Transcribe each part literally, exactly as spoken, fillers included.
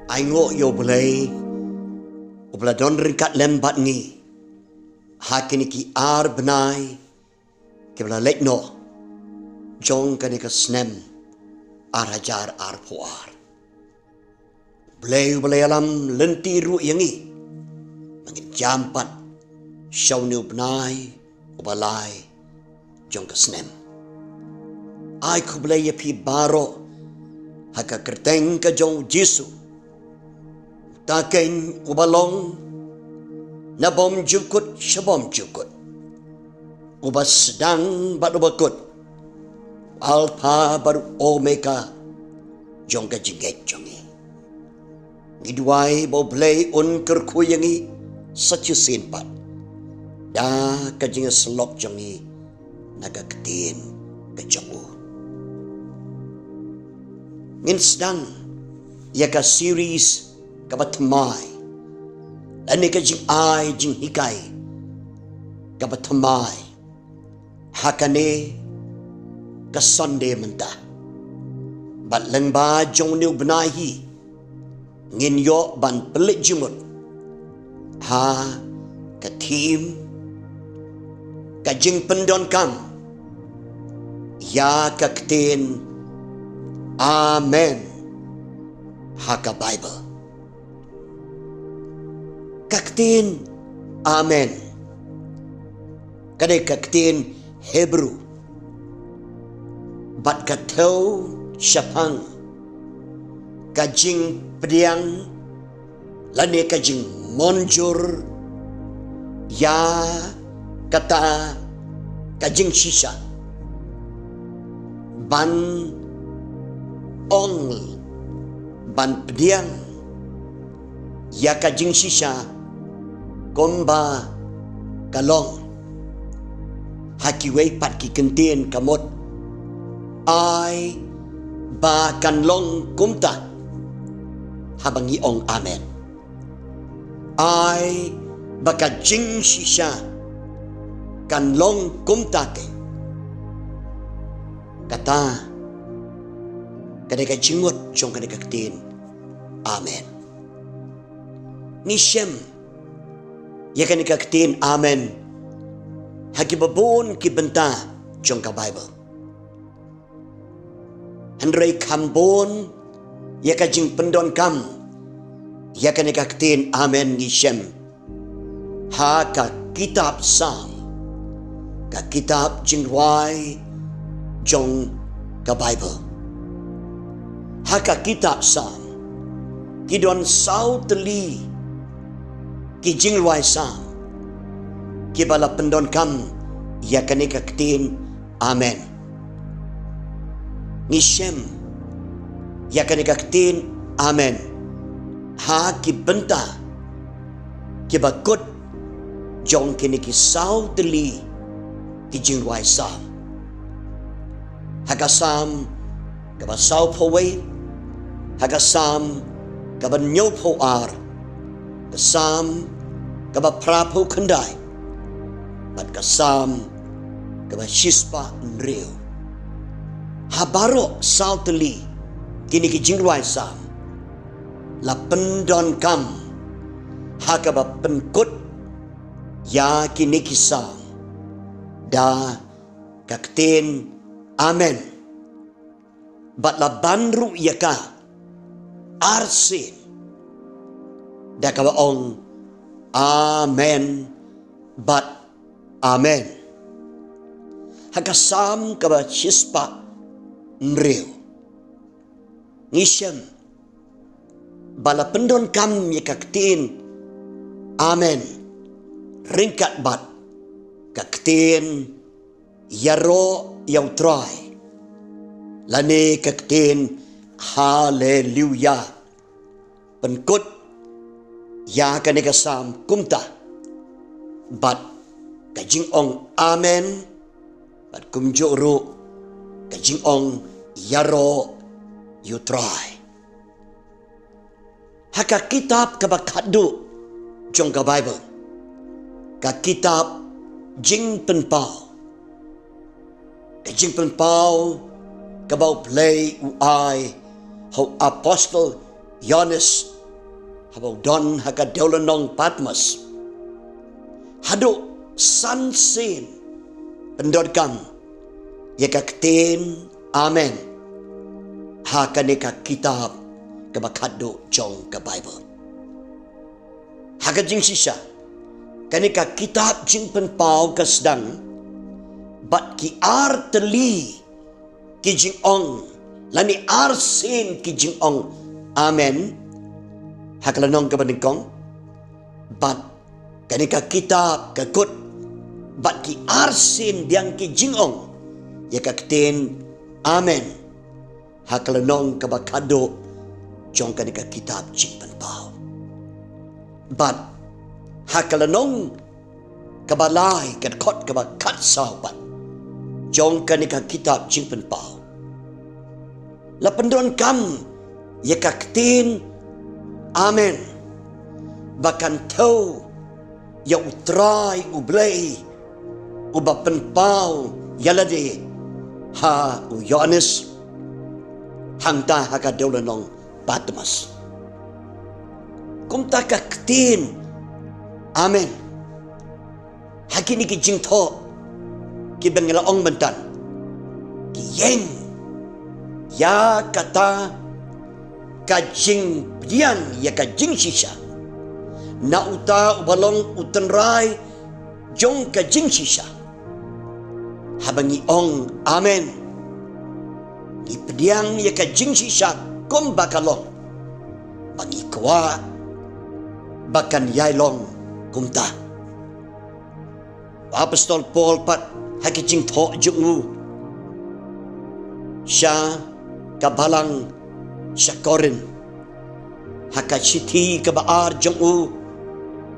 Ai nguh ïa U Blei, uba la don ryngkat lem bad ngi ha kine ki ar bnai kiba la leit noh jong kane ka snem ar hajar arphew ar. Blei uba la ïalam lynti ruh ïa ngi ba ngin jam pat sha une u bnai uba lai jong ka snem. Ai khublei ïa phi baroh ha ka kyrteng ka jong U Jisu, uta keiñ uba long na bymjukut sha bymjukut, uba sdang bad uba kut, Alpha bad Omega jong ka jingngeit jong ngi. Ngi duwai ba U Blei un kyrkhu ïa ngi sa shisien pat da ka jingïasyllok jong ngi na ka ktien ka jong U. Ngin sdang ïa ka series kaba thymmai, lane ka jingai jinghikai kaba thymmai ha kane ka Sunday mynta. Bad lyngba jong une u bnai hi ngin ïoh ban pynleit jingmut ha ka theme, ka jingpyndonkam ïa ka ktien Amen ha ka Bible. Ka ktien Amen ka dei ka ktien Hebrew bad ka thew shaphang ka jingpdiang lane ka jingmynjur ïa kata ka jingshisha, ban ong, ban pdiang ïa ka jingshisha kumba ka long. Ha kiwei pat ki kyntien ka mut, ai ba kan long kumta haba ngi ong amen. Ai ba ka jingshisha kan long kumta keiñ. Kata ka dei ka jingmut jong kane ka ktien amen. Ngi shem ïa kane ka ktien amen ha kiba bun ki bynta jong ka Bible. Hynrei kham bun ïa ka jingpyndonkam ïa kane ka ktien amen ngi shem ha ka kitab Salm, ka kitab jingrwai jong ka Bible. Ha ka kitab Salm ki don saw tylli ki jingrwai Salm kiba la pyndonkam ïa kane ka ktien amen. Ngi shem ïa kane ka ktien amen ha ki bynta kiba kut jong kine ki saw tylli ki jingrwai Salm. Ha ka Salm kaba sawphew wei, ha ka Salm kaba hynñiewphew ar, ka Salm kaba phraphew khyndai, bad ka Salm kaba shispah hynriew. Ha baroh saw tylli kine ki jingrwai Salm la pyndonkam ha kaba pynkut ïa kine ki Salm da ka ktien amen. Bad la ban ruh ïa ka arsien da kaba ong amen bad amen. Ha ka Salm kaba shispah hynriew ngi shem ba la pyndonkam ïa ka ktien amen ryngkat bad ka ktien ïaroh ïa U Trai, lane ka ktien haleluya. Pynkut ïa kane ka Salm kumta bad ka jingong amen, bad kumjuh ruh ka jingong ïaroh ïa U Trai. Ha ka kitab kaba khatduh jong ka Bible, ka kitab Jingpynpaw, ka jingpynpaw kaba U Blei u ai ha u apostol Ïoannis Haba u don ha ka dewlynnong Patmos haduh san sien, pyndonkam ïa ka ktien amen ha kane ka kitab kaba khatduh jong ka Baibl. Ha ka jingshisha, kane ka kitab Jingpynpaw ka sdang bad ki ar tylli ki jingong, lane ar sien ki jingong amen ha ka lynnong kaba nyngkong. Bad kane ka kitab ka kut bad ki ar sien biang ki jingong ïa ka ktien amen ha ka lynnong kaba khatduh jong kane ka kitab Jingpynpaw. Bad ha ka lynnong kaba lai, ka dkhot kaba khatsaw pat jong kane ka kitab Jingpynpaw, la pyndonkam ïa ka ktien amen ba kan thew ïa U Trai U Blei uba pynpaw ïa lade ha u Ïoannis hangta ha ka dewlynnong Patmos. Kumta ka ktien amen ha kine ki jingthoh kiba ngi la ong mynta ki ïeng ïa kata ka jingpdiang ïa ka jingshisha na uta uba long u tynrai jong ka jingshisha. Haba ngi ong amen, ngi pdiang ïa ka jingshisha kumba ka long, ba ngi kwah ba kan ïai long kumta. U Apostol Paul pat ha ki jingthoh jong u sha ka balang sha Korinth, ha ka shithi kaba ar jong u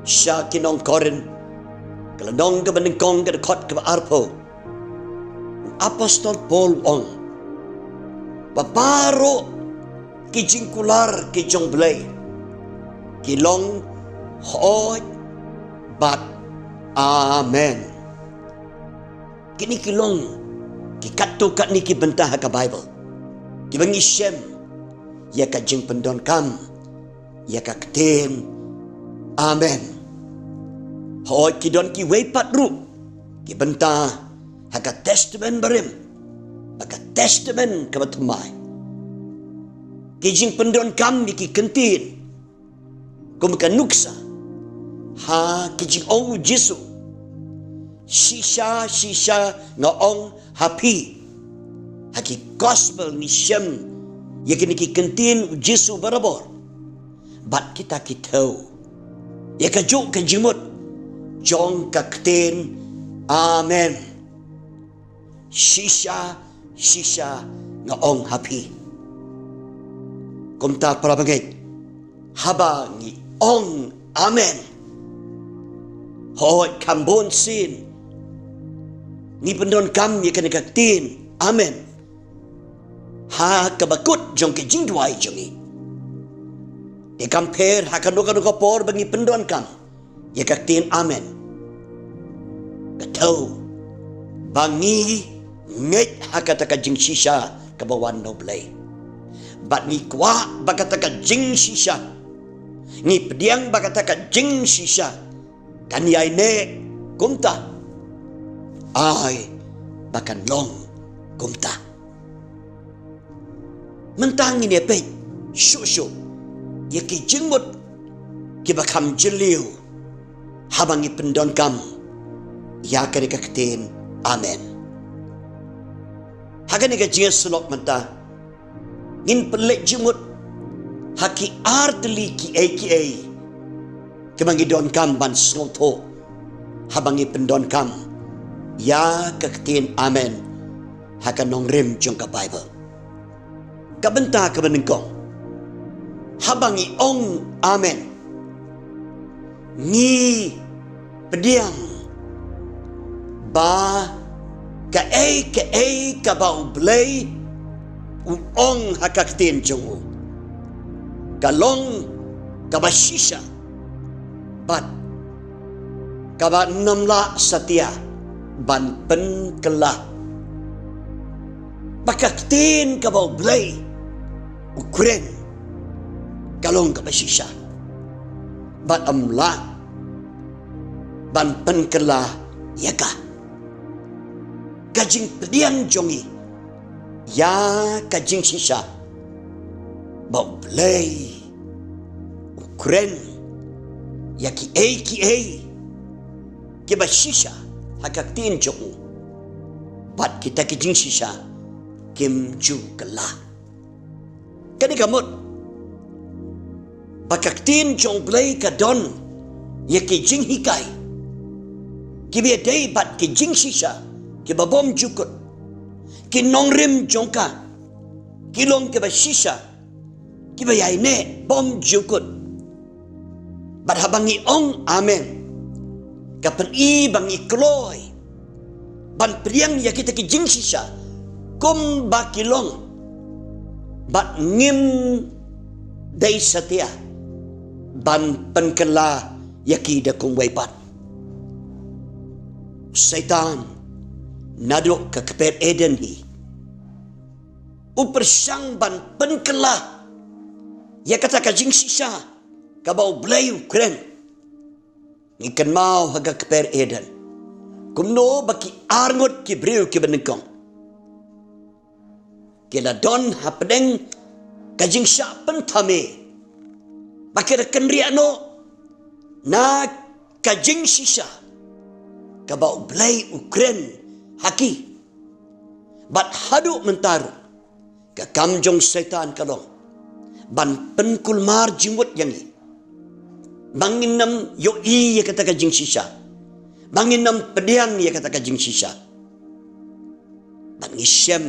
sha ki nong Korinth, ka lynnong kaba nyngkong, ka dkhot kaba arphew, u Apostol Paul u ong ba baroh ki jingkular ki jong Blei ki long hooid bad amen. Kine ki long ki katto katne ki bynta ha ka Baibl kiba ngi shem ïa ka jingpyndonkam ïa ka ktien amen. Hooid, ki don kiwei pat ruh ki bynta ha ka Testament Barim bad ka Testament kaba thymmai, ki jingpyndonkam ïa ki kyntien kum ka nuksa ha ki jingong U Jisu, shisha shisha nga ong ha phi. Ha ki Gospel ngi shem ïa kine ki kyntien U Jisu barabor. Bad kita ki thew ïa kajuh ka jingmut jong ka ktien amen, shisha shisha nga ong ha phi. Kumta para bangeit, haba ngi ong amen, hooid, kham bun sien ngi pyndonkam ïa kane ka ktien amen ha kaba kut jong ka jingduwai jong ngi. Te kam pher ha kano kano ka por ba ngi pyndonkam ïa ka ktien amen, ka thew ba ngi ngeit ha kata ka jingshisha kaba wan na U Blei, bad ngi kwah ba kata ka jingshisha, ngi pdiang ba kata ka jingshisha kan ïai neh kumta, ai ba kan long kumta. Mynta ngin ïa peit shuh shuh ïa ki jingmut kiba kham jylliew haba ngi pyndonkam ïa kane ka ktien amen. Ha kane ka jingïasyllok mynta ngin pynleit jingmut ha ki ar tylli kiei kiei kiba ngi donkam ban sngewthuh haba ngi pyndonkam ïa ka ktien amen ha ka nongrim jong ka Baibl. Ka bynta kaba nyngkong, haba ngi ong amen, ngi pdiang ba kaei kaei kaba U Blei u ong ha ka ktien jong u ka long kaba shisha bad kaba nym lah satia ban pynkylla. Ba ka ktien kaba U Blei u kren ka long kaba shisha. bad ym lah ban pynkylla ïa ka. Ka jingpdiang jong ngi ïa ka jingshisha ba U Blei u kren ïa kiei kiei kiba shisha ha ka ktien jong u, bad kita ki jingshisha kim ju kylla. Kane ka mut ba ka ktien jong U Blei ka don ïa ki jinghikai kiba ïadei bad ki jingshisha kiba bym jukut. Ki nongrim jong ka ki long kiba shisha, kiba ïaineh bym jukut. Bad haba ngi ong amen, ka pyni ba ngi kloi ban pdiang ïa kita ki jingshisha kumba ki long, bad ngim dei satia ban pynkylla ïa ki da kumwei pat. Soitan naduh ka kper Eden hi u pyrshang ban pynkylla ïa kata ka jingshisha kaba U Blei u kren. Ngi kynmaw ha ka kper Eden kumno ba ki arngut ki briew kiba nyngkong ki la don hapdeng ka jingshah pynthame, ba ki la kynriah noh na ka jingshisha kaba U Blei u kren ha ki. Bad haduh mynta ruh ka kam jong Soitan ka long ban pynkulmar jingmut ïa ngi ba ngin ym ïohi ïa kata ka jingshisha, ba ngin ym pdiang ïa kata ka jingshisha. Bad ngi shem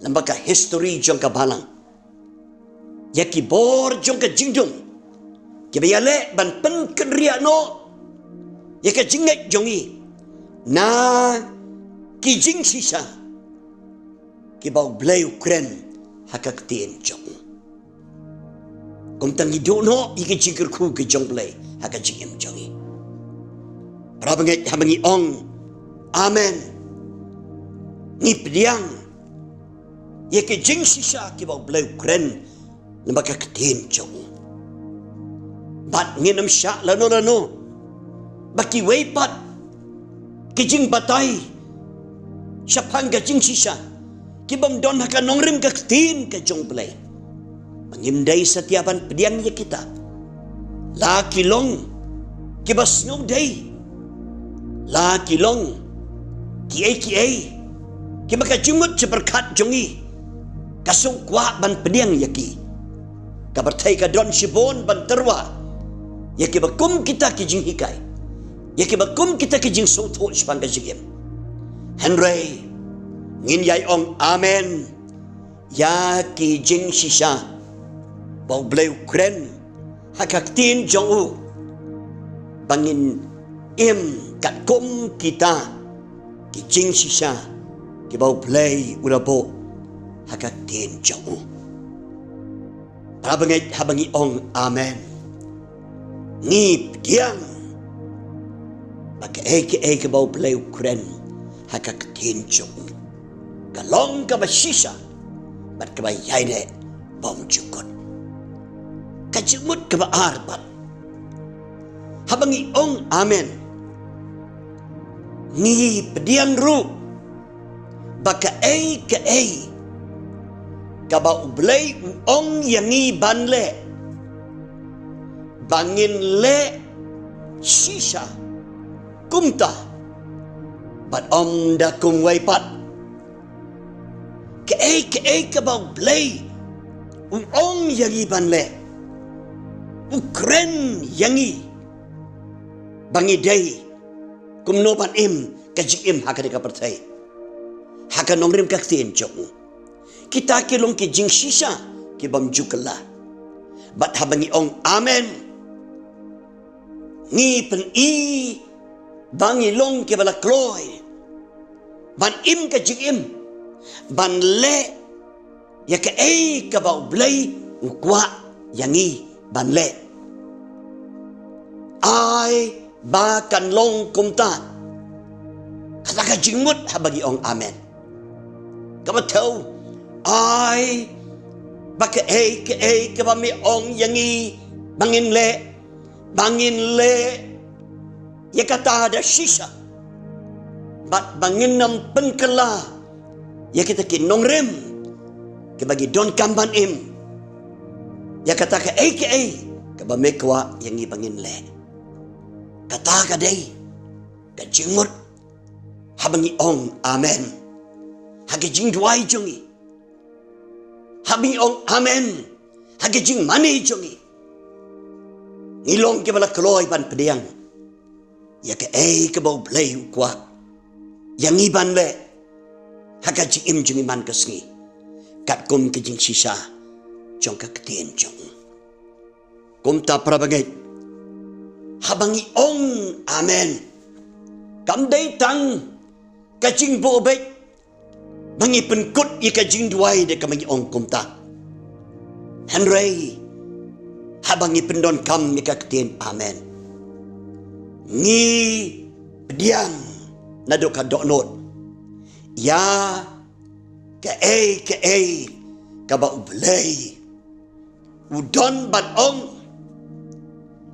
lem bad ka histori jong ka balang ïa ki bor jong ka jingdum kiba ïaleh ban pynkynriah noh ïa ka jingngeit jong ngi na ki jingshisha kiba U Blei u kren ha ka ktien jong u. Kumta ngi duh noh ïa ki jingkyrkhu ki jong U Blei ha ka jingim jong ngi. Para bangeit, haba ngi ong amen, ngi pdiang ïa ki jingshisha kiba U Blei u kren lem bad ka ktien jong u. Bad ngin ym shah lano lano ba kiwei pat ki jingbatai shaphang ka jingshisha ki bym don ha ka nongrim ka ktien ka jong U Blei, ba ngim dei satia ban pdiang ïa kita. La ki long kiba sngewdei, la ki long kiei kiei kiba ka jingmut jingpyrkhat jong ngi ka sngewkwah ban pdiang ïa ki. Ka pyrthei ka don shibun ban tyrwa ïa kiba kum kita ki jinghikai, ïa kiba kum kita ki jingsngewthuh shaphang ka jingim. Hynrei ngin ïai ong amen ïa ki jingshisha ba U Blei u kren ha ka ktien jong u, ba ngin im katkum kita ki jingshisha kiba U Blei u la buh ha ka ktien jong u. Para bangeit, haba ngi ong amen, ngi pdiang ba kaei kaei kaba U Blei u kren ha ka ktien jong u ka long kaba shisha bad kaba ïaineh bymjukut. Ka jingmut kaba ar pat, haba ngi ong amen, ngi pdiang ruh ba kaei kaei kaba U Blei u ong ïa ngi ban leh, ba ngin leh shisha kumta bad ym da kumwei pat. Kaei kaei kaba U Blei u ong ïa ngi ban leh, u kren ïa ngi ba ngi dei kumno ban im ka jingim ha kane ka pyrthei ha ka nongrim ka ktien jong u. Kita ki long ki jingshisha ki bym ju kylla. Bad haba ngi ong amen, ngi pyni ba ngi long kiba la kloi ban im ka jingim ban leh ïa kaei kaba U Blei u kwah ïa ngi ban leh. Ai ba kan long kumta. Kata ka jingmut haba ngi ong amen. Kaba thew, ai ba kaei kaei kaba me ong ïa ngi ba ngin leh, ba ngin leh ïa kata da shisha, bad ba ngin ym pynkylla ïa kita ki nongrim kiba ngi donkam ban im ïa kata kaei kaei kaba me kwah ïa ngi ba ngin leh. Kata ka dei ka jingmut haba ngi ong amen ha ka jingduwai jong ngi, haba ngi ong amen ha ka jingmane jong ngi. Ngi long kiba la kloi ban pdiang ïa kaei kaba U Blei u kwah ïa ngi ban leh ha ka jingim jong ngi man ka sngi, katkum ka jingshisha jong ka ktien jong u. Kumta para bangeit, haba ngi ong amen, kam dei tang ka jingbuh beit ba ngi pynkut ïa ka jingduwai da kaba ngi ong kumta. Hynrei haba ngi pyndonkam ïa ka ktien amen, ngi pdiang naduh ka dohnud ïa kaei kaei kaba U Blei u don ban ong.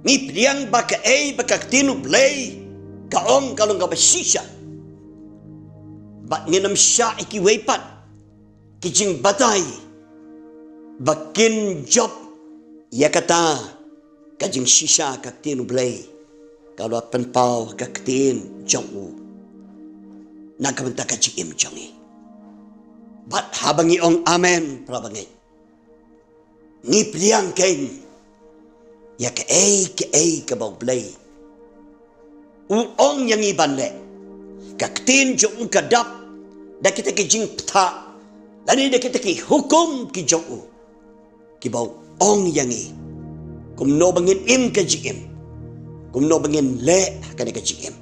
Ngi pdiang ba kaei ba ka ktien U Blei ka ong ka long kaba shisha, bad ngin ym shah ïa kiwei pat ki jingbatai ba kin jop ïa kata ka jingshisha ka ktien U Blei kaba la pynpaw ka ktien jong u na ka bynta ka jingim jong ngi. Bad haba ngi ong amen, para bangeit, ngi pdiang kein ïa kaei kaei kaba U Blei u ong ïa ngi ban leh. Ka ktien jong u ka dap da kita ki jingpynthah lane da kita ki hukum ki jong u, kiba u ong ïa ngi kumno ba ngin im ka jingim, kumno ba ngin leh ha kane ka jingim.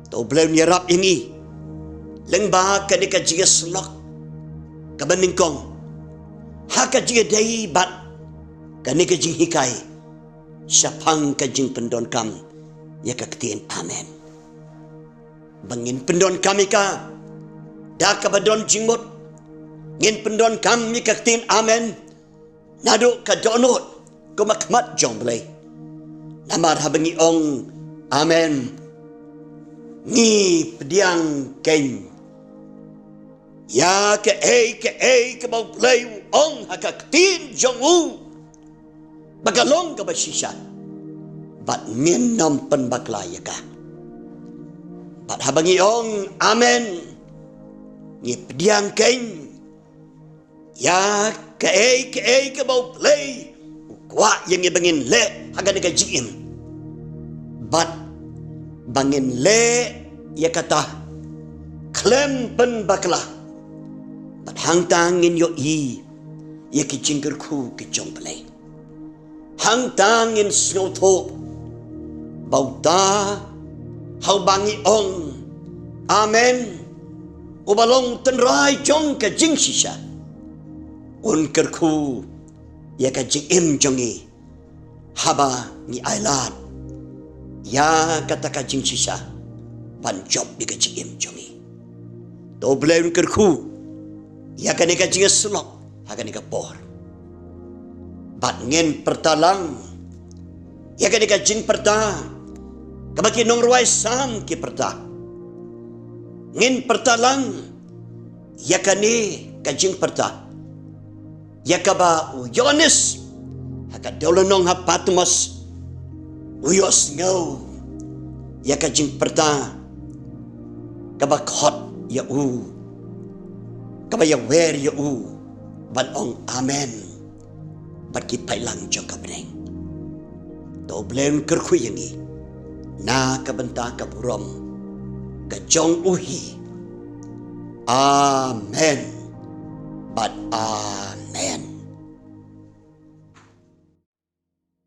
To U Blei un ïarap ïa ngi lyngba kane ka jingïasyllok kaba nyngkong ha ka jingïadei bad kane ka jinghikai shaphang ka jingpyndonkam ïa ka ktien amen. Ba ngin pyndonkam ïa ka da kaba don jingmut, ngin pyndonkam ïa ka ktien amen naduh ka dohnud kum ha khmat jong U Blei. Namar haba ngi ong amen, ngi pdiang kein ïa kaei kaei kaba U Blei u ong ha ka ktien jong u ba ka long kaba shisha, bad ngin ym pynbakla ïa ka. Bad haba ngi ong amen, ngi pdiang kein ïa kaei kaei kaba U Blei u kwah ïa ngi ba ngin leh ha kane ka jingim, bad ba ngin leh ïa kata khlem pynbakla. Bad hangta ngin ïohi ïa ki jingkyrkhu ki jong U Blei. Hangta ngin sngewthuh ba uta ha uba ngi ong amen, uba long tynrai jong ka jingshisha, un kyrkhu ïa ka jingim jong ngi haba ngi ailad ïa kata ka jingshisha ban jop ïa ka jingim jong ngi. To U Blei un kyrkhu ïa kane ka jingïasyllok ha kane ka por. Bad ngin pyrta lang ïa kane ka jingpyrta kaba ki nongrwai Salm ki pyrta. Ngin pyrta lang ïa kane ka jingpyrta ïa kaba u Ïoannis ha ka dewlynnong ha Patmos u ïohsngew ïa ka jingpyrta kaba khot ïa u, kaba ïawer ïa u ban ong amen bad ki paidlang jong ka bneng. To U Blei un kyrkhu ïa ngi na ka bynta ka burom ka jong u hi. Amen bad amen.